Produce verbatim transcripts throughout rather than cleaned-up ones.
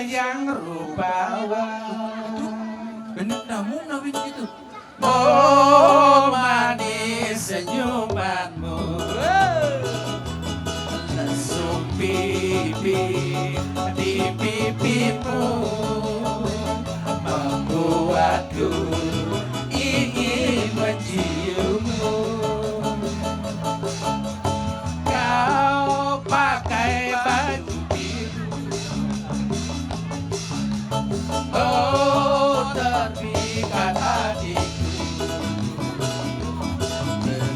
Yang rupawan. Aduh, bener namu nawin gitu. Oh, manis senyumanmu. Lesung pipi di pipimu membuatku ingin menciummu. Kau pakai baju biru. Oh, terpikat hatiku.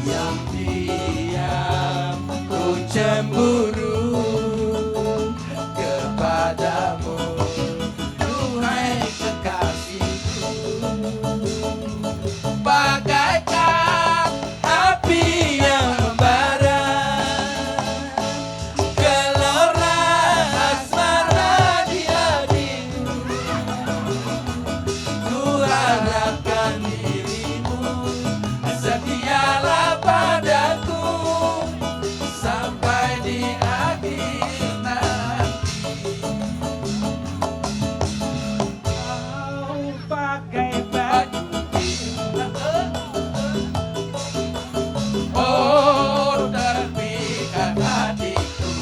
Diam-diam ku cemburu kepadamu, duhai kekasihku. Bagaikan api yang membara, gelora asmara di hatiku. Ku harapkan dirimu setialah padaku sampai di akhir nanti. Kau pakai baju biru. Oh, terpikat hatiku.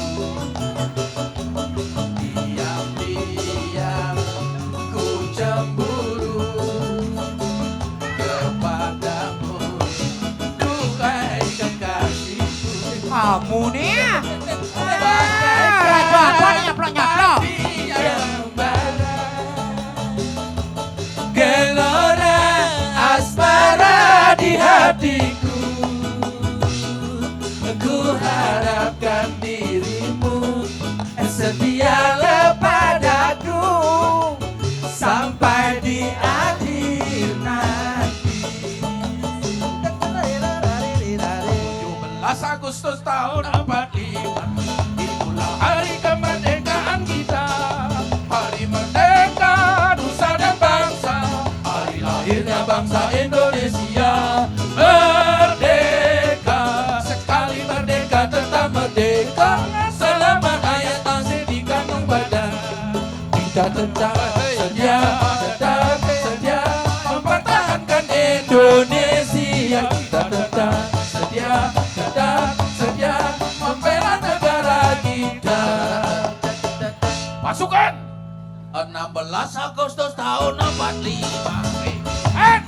Diam-diam ku cemburu kepadamu, duhai kekasihku. Kamu nih. Baju apa nih nyaplok-nyaplok? Gelora asmara di hatiku. Ku harapkan dirimu setialah padaku sampai di akhir nanti. Tujuh belas Agustus tahun empat lima, itulah hari kemerdekaan kita. Hari merdeka nusa dan bangsa, hari lahirnya bangsa Indonesia. Merdeka, sekali merdeka tetap merdeka, selama hayat masih di kandung badan. Kita tetap setia, tetap setia mempertahankan Indonesia. Kita tetap setia, tetap setia membela negara kita. Pasukan! Enam belas Agustus tahun empat lima. Eh!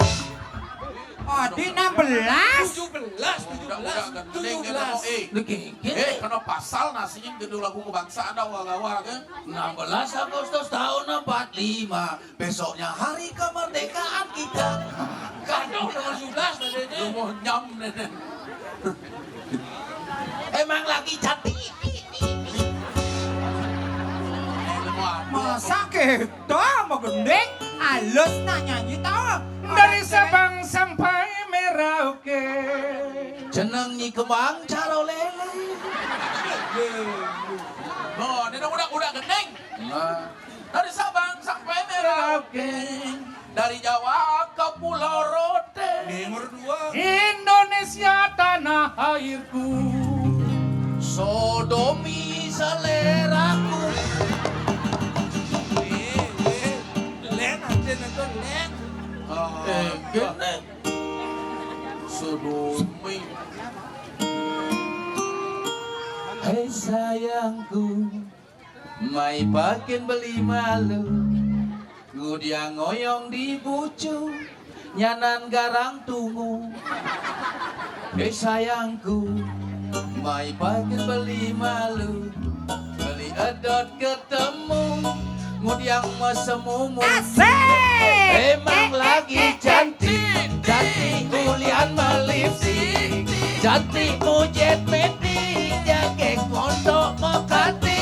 Oh, di enam belas? Tujuh belas, tujuh belas, tujuh belas. Udah, udah, udah, eh. Lagi, eh, kena pasal nasinya gedung lagu kebangsaan dah, wah, wah, kan? Enam belas Agustus tahun empat lima, besoknya hari kemerdekaan kita. Kado nomor sebelas tadi. Lu mau nyam, Deden. Emang lagi cantik. Masa kita mau gending? Halus nah nyanyi tau. Dari Sabang sampai Merauke. Jeneng Nyi Kembang Caro Lele. Oh, ini dong udah, udah gending. Nah. Dari Sabang sampai Merauke, dari Jawa ke Pulau Rote. Timur dua. Indonesia tanah airku. Sodomi seleraku. Eh, eh, Len, aja nonton, Len. Ah, eh, gini. Sodomi. Hei sayangku, mai pakin beli malu, ngudiang ngoyong di bucu, nyanan garang tungu. Eh sayangku, mai pakin beli malu, beli edot ketemu, ngudiang mesemumu. Asik! Emang lagi cantik, cantik kulian melipstik, cantik mujet metik, jaket pondok mekati.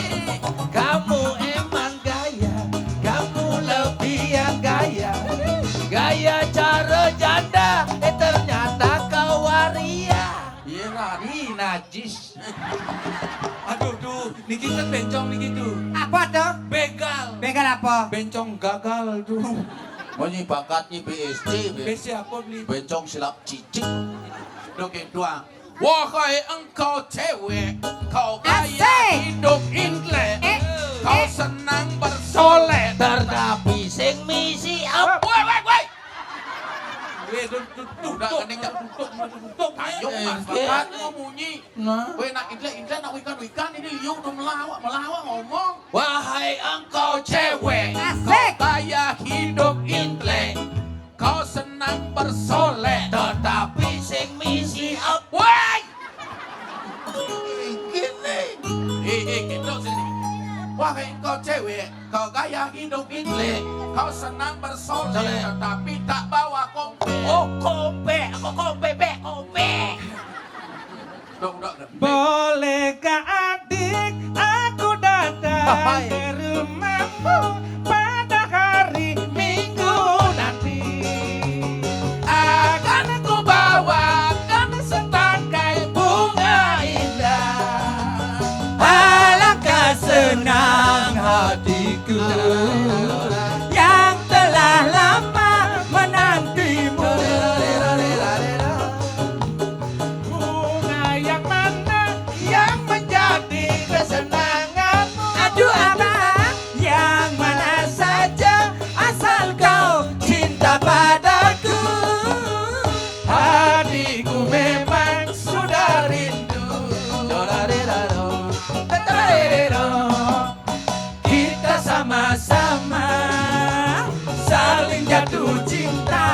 Kamu emang gaya, kamu lebih yang gaya. Gaya cara janda, eh ternyata kau waria. Iya, Rani najis. Aduh, duh, niki kan bencong niki tuh. Apa tuh? Begal. Begal apa? Bencong gagal tuh. Mau nyi pangkatnya B S C, B S C apa beli? Bencong silap cicing. Oke, dua. Wahai engkau cewek, kau gaya hidup intelek, kau senang berse Tolek, tetapi sing misi apa? Woi, woi, woi. Weh, tutup, tutup, tutup, tutup, tutup. Ayo, eh, Mas, eh. Bakat lu munyi. Nah. Weh, nak intelek, intelek, nak wikan, wikan, ini liu udah melawak, melawak ngomong. Wahai engkau cewek, asik, kau gaya hidup intelek, kau senang bersolek, tetapi sing misi apa? Woi! Gini. Eh, eh, gitu sini. Wahai engkau cewek, kau gaya hidup intelek, kau senang bersolek, solek, tetapi tak bawa kompek. Oh, kompek, aku kompek, bek, kompek. Dong, dong, dong. Bolehkah adik aku datang, hai, ke rumahmu pada hari Minggu nanti? Akan ku bawakan setangkai bunga indah. Alangkah senang hatiku yang telah lama menantimu. Bunga yang mana yang menjadi kesenanganmu? Aduh, abang, yang mana saja, asal kau cinta padaku. Hatiku memang sudah rindu. Dolareraro, tetarerero. Kita sama-sama saling jatuh cinta.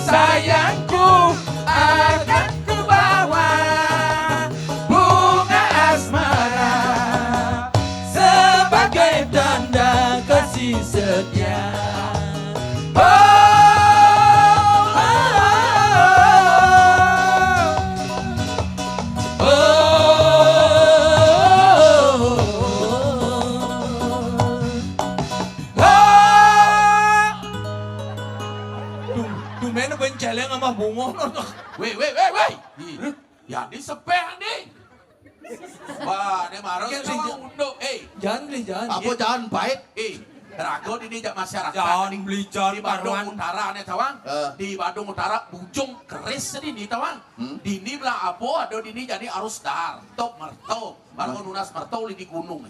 Sayangku, akan ku bawa bunga asmara sebagai tanda kasih setia. Oh, oh, oh, oh. Tum-, tumben apa yang celeng sama bungo? Weh, weh, weh, weh. Ih, jadi sepeh nih. Wah, ini marah. Oke, sama Jan. Undo. Eh. Jan, beli Jan. Apa Jan, pahit? Eh, rago ini jak masyarakat. Jan, ini beli Jan, di Badung Marwan. Utara nih, tawang. Eh. Di Badung Utara, Bujung Keris ini, tawang. Hmm? Dini belah apa, ada dini jadi arus dahar. Tok merto. Baru nunas merto di gunung.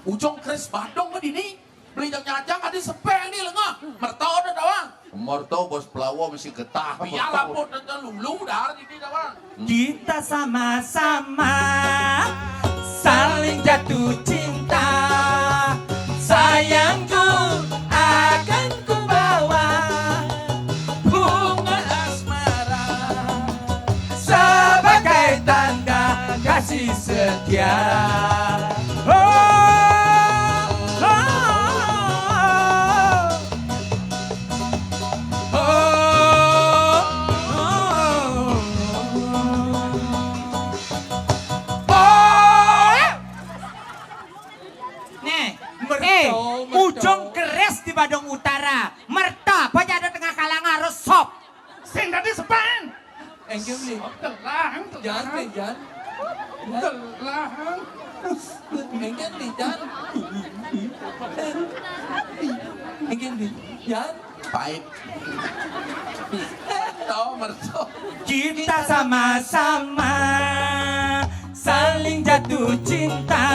Ujung Keris Badung ke dini. Beli jang nyajang ada sepeh ni lengah. Merto ada tawang. Merto bos pelawa mesti getah. Biar merto. Laput dan lulu dah di sini tawang. Kita sama-sama saling jatuh cinta. Sayangku, akan ku bawa bunga asmara sebagai tanda kasih setia. Oh, oh, oh, oh. Nih, merto, eh, merto. Ujung Keris di Badung Utara. Merto, apa aja ada tengah kalangan harus sop. Sing tadi sepan. Enggak, Li. Telang, telang. Jangan, Li, jangan. Telang. Enggak, Li, jangan. Enggak, Li, jangan. Pahit. Tahu merto. Kita sama-sama saling jatuh cinta.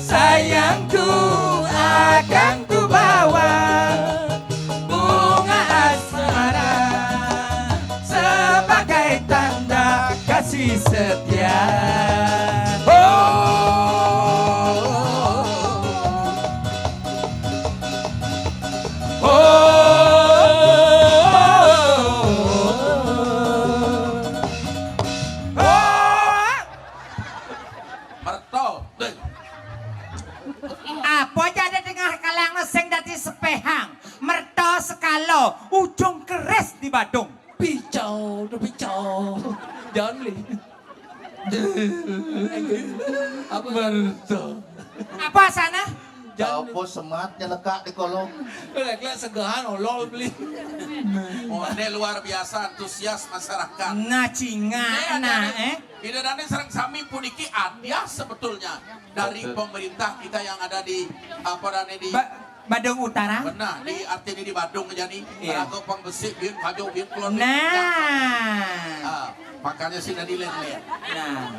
Sayangku, akan ku bawa bunga asmara sebagai tanda kasih setia. Oh, oh, oh, oh. Merto. Apa aja ada tengah kalangan sing dadi sepehang? Merto sekalo, Ujung Keris di Badung. Picau, tu picau. Jangan, Li. Apa? Merto. Apa sana? Jangan. Apa sematnya lekak di kolong? Lek-lek segahan olol beli. Oh, ini luar biasa antusias masyarakat. Nah, cingak, nah, eh. Ida dane sareng sami puniki hadiah sebetulnya dari pemerintah kita yang ada di, apa dane, di Ba-, Badung Utara. Benar, di artinya di Badung aja nih. Iya. Kalau pang besi, biar kajo, biar keluar. Nah. Ah, makanya sih tadi lihat-lihat. Nah.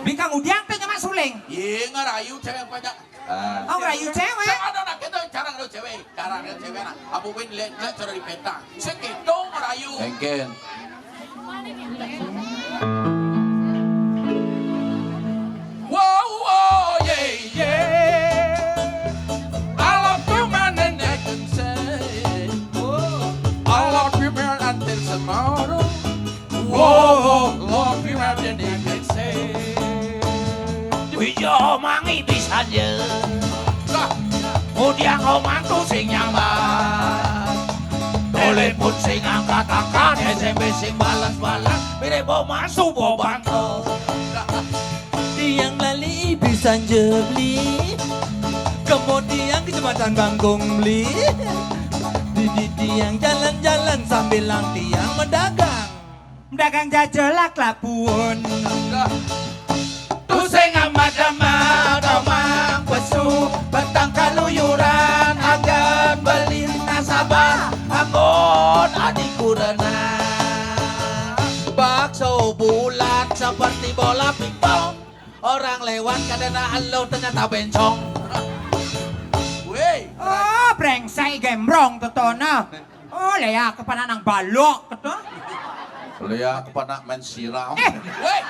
Bikang udiang teh nyemak suling. Iya, ngarayu cewek banyak. Ah. Oh, ngerayu cewek. Sing ada nak kita jarang ada cewek, jarang ada cewek nak. Apa pun lihat lihat cara di peta. Sing kita ngerayu. Mungkin. Wow, wow, yeah, yeah. I love you, my nene can say. I love you, man, until tomorrow. Wow, wow, love you, my nene can say. Wija mangi bisa je. Mudiang omang tu sing nyambat. Telepon sing angkat-angkat, S M S sing balas-balas. Mirip bau masuk, bau bantu. Tiang lali bisa je beli. Kemudian ke jembatan Bangkong beli. Di, di tiang jalan-jalan sambil lang tiang mendagang. Mendagang jajelak lapuan. Tu sing amat-amat omang pesu petang kaluyuran anggan beli nasabah anggon adi kurena. Bakso bulat seperti bola pingpong. Orang lewat kadena elo ternyata bencong. Weh. Oh, brengsek gembrong tetona. Oh, lea kepanak nang balok keto. Lea kepanak main siram. Eh. Weh.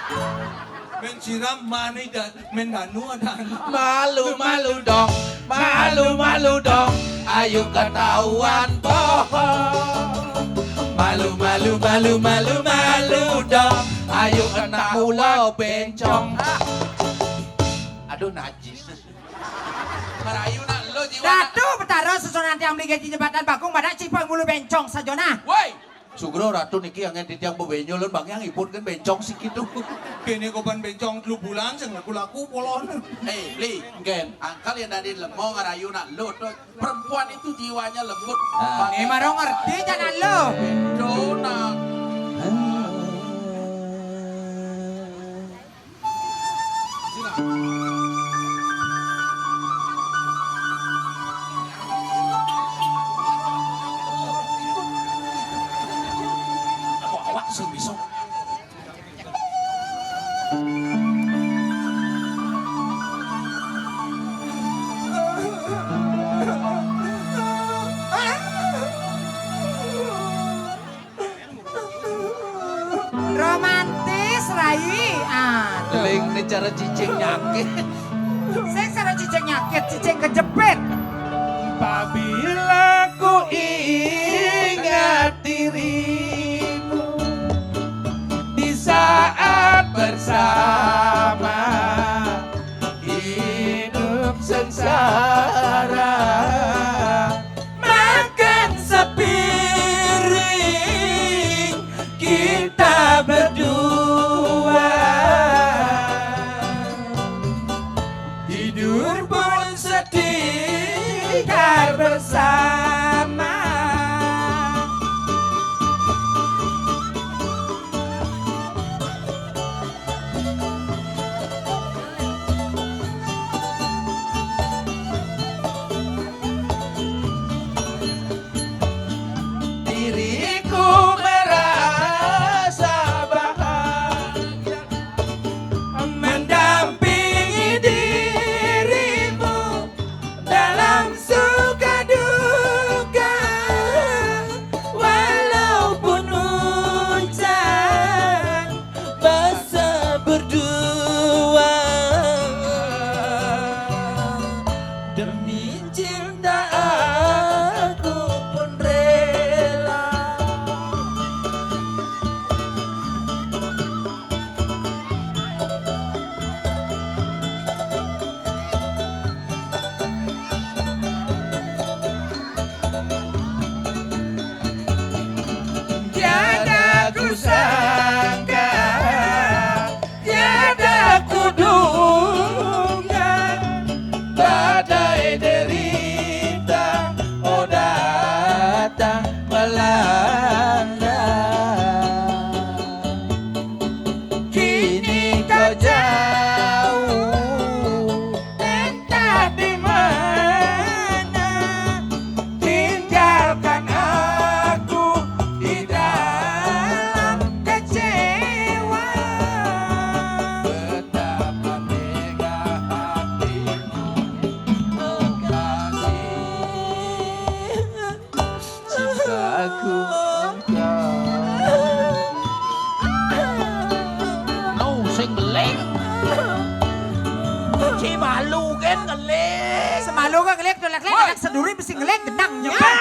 Main siram mana dan main danu ada. Malu-malu dong, malu-malu dong. Ayo ketahuan bohong. Malu-malu, malu-malu, malu dong. Ayo kena ulo bencong. Aduh, najis. Merayu nak lo jiwa. Datu Betara susunan tiang beli gaji jembatan bakung badak cipeng mulu bencong sajona. Woi. Sugro Ratu niki angen titiang bebenyo lun bang yang ipun kan bencong sikit tu. Kene kopan bencong telu bulan sing laku-laku polon. Eh, Li, Gen, angkal yang tadi lemo ngerayu nak lo tu perempuan itu jiwanya lembut. Ah. Emang orang ngerti jangan lo. Dona. Romantis, Rai. Ah, ling ne cara cicing nyakit. Sing cara cicing nyakit, cicing kejepit. Apabila ku ingat dirimu di saat bersama hidup sengsara. Makan sepiring kita berdua. Tidur pun setikar bersama. Diriku merasa bahagia mendampingi dirimu dalam suka duka, walaupun hujan basah berdua. Demi cinta aku pun rela. Tiada ku sangka, tiada ku duga, badai derita, oh, datang melanda. Kini kau jauh, entah di mana, tinggalkan aku di dalam kecewa. Betapa tega hatimu. Lek anak seduri mesti ngeling genang nyepek.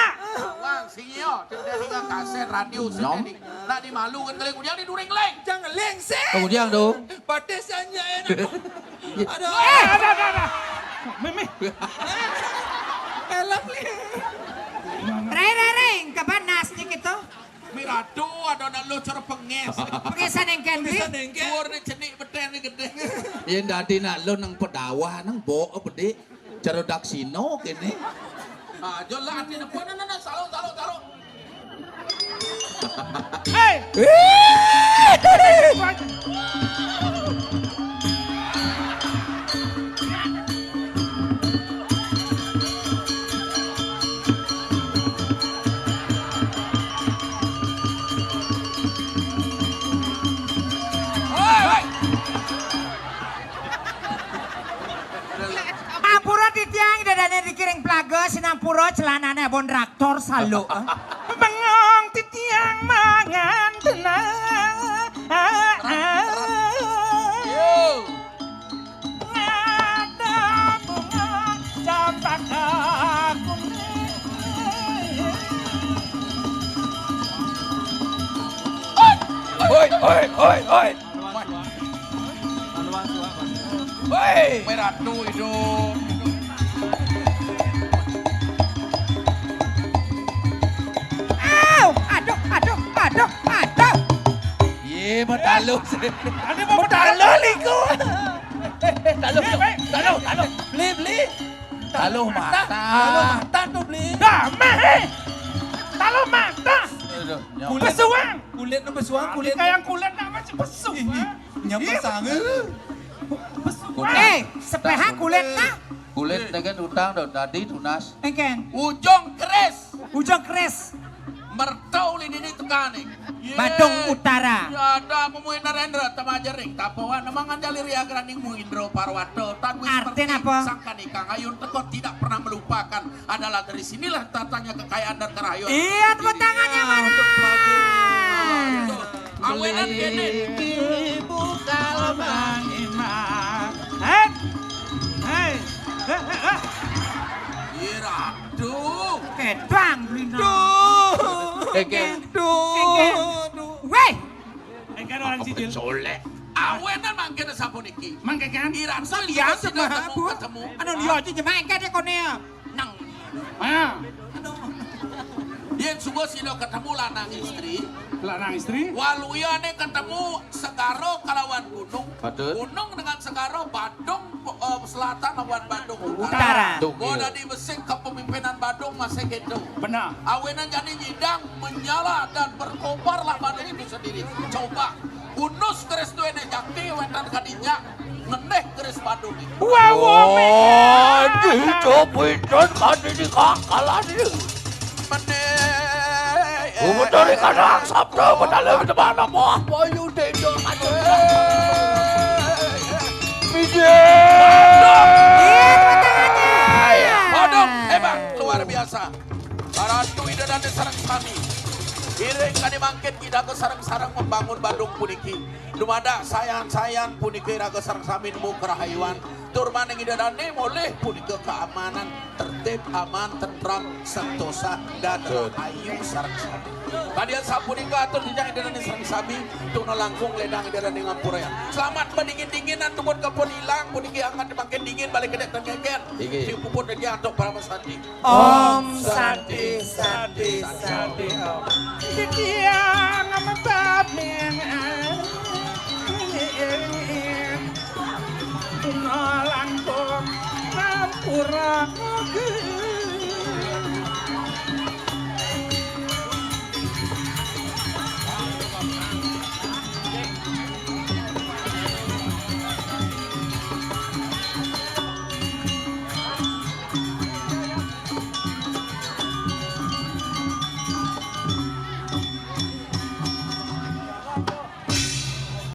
Wah, sing iyo, cendek tinggal kaset radio. Nyong. Sendiri. Nak dimalukan ngeling, udah di during ngeling. Jangan ngeling sih. Kemudian tuh. Patisnya enak. Aduh. Eh, ada, ada, ada. Mimi. Helm nih. Rai, rai, rai, kapan nasnya gitu? Mirado, ada nak lo cara penges. Pengesan yang kendi. Pengesan yang kendi. Keluar nih cenik beten nih gede. Yang dadi nak lo nang pedawa, nang bo, apa di? Cara daksino kene. Ah, jo lah, hati nak buat, nak, nak, nak, salon, salon, salon. Hei! Ampura titiang, dadane dikiring plaga, sinampura celanane abon traktor saluk. Bengong titiang mangan tenang. Yo. Ada bunga cempaka kuning. Oi, oi, oi, oi. Woi, merah tu hidup. Au, aduh, aduh, aduh, aduh. Ye, mau taluh. Ada mau taluh liku. Eh, eh, taluh, taluh, taluh. Beli, beli. Taluh mata. Taluh mata tu beli. Dah, meh. Taluh mata. Aduh, nyawa. Besuang. Kulit tu besuang, kulit. Kayak kulit nak masih besuang. Nyampe sangat. Eh, sepeha kulit nah. Kulit dengan utang dah tadi tunas. Engken. Ujung keris. Ujung keris. Mertau lini ni tukang ni. Badung Utara. Ya ada memuin Narendra tama jering. Tapawan nemangan jali ria geraning mu Indro Parwata. Artinya apa? Sangkan ikang ayun teko tidak pernah melupakan. Adalah dari sinilah datangnya kekayaan dan kerahayon. Iya, tepuk tangannya mana? Awenan kene. Ibu kalau Bang Iman. Hei. Hei. Hei. Hei. Iya, aduh. Kedang, Blina. Duh. Duh. Weh. Engken orang sijil. Soleh. Awenan mangkene sapuniki. Mangke kan? Iran so liya ketemu. Anu liya aja jemak engke dek kone ya. Nang. Ah. Yen suba sida ketemu lanang istri. Lanang istri. Waluyane ketemu segara kalawan gunung. Betul. Gunung dengan segara Badung, eh, Selatan lawan Badung Utara. Utara. Tuh, iya. Dadi besik kepemimpinan Badung masih gitu. Benar. Awenan jani nyidang menyala dan berkobarlah Badung itu sendiri. Coba. Unus keris duwene jakti wetan kadinya ngendih keris Badung. Wah, wah, oh, di cobidan kadi di kakalan di. Mendih. Umuturi kadang sabda bedale bedebana moh. Boyu dendo kadu. Iya, tepuk tangannya. Badung hebat, luar biasa. Para ratu Ida Dane sareng sami. Iring kadi mangkin Ida sareng-sareng membangun Badung puniki. Dumadak sayan-sayan punika iraga sareng sami nemu kerahayuan. Tur maning Ida Dane molih punika keamanan, tertib, aman, tentram, sentosa, dan rahayu sareng sami. Kadian sapunika atur jenjang Ida Dane sareng sami, tuna langkung ledang Ida Dane ngampurayang. Selamat bedingin-dinginan, tuput kepun ilang, puniki anget makin dingin, balik kedek tengeken. Inggih. Sing puput dadi antuk parama santi. Om Santi, Santi, Santi, Om. Titiang ngemetabing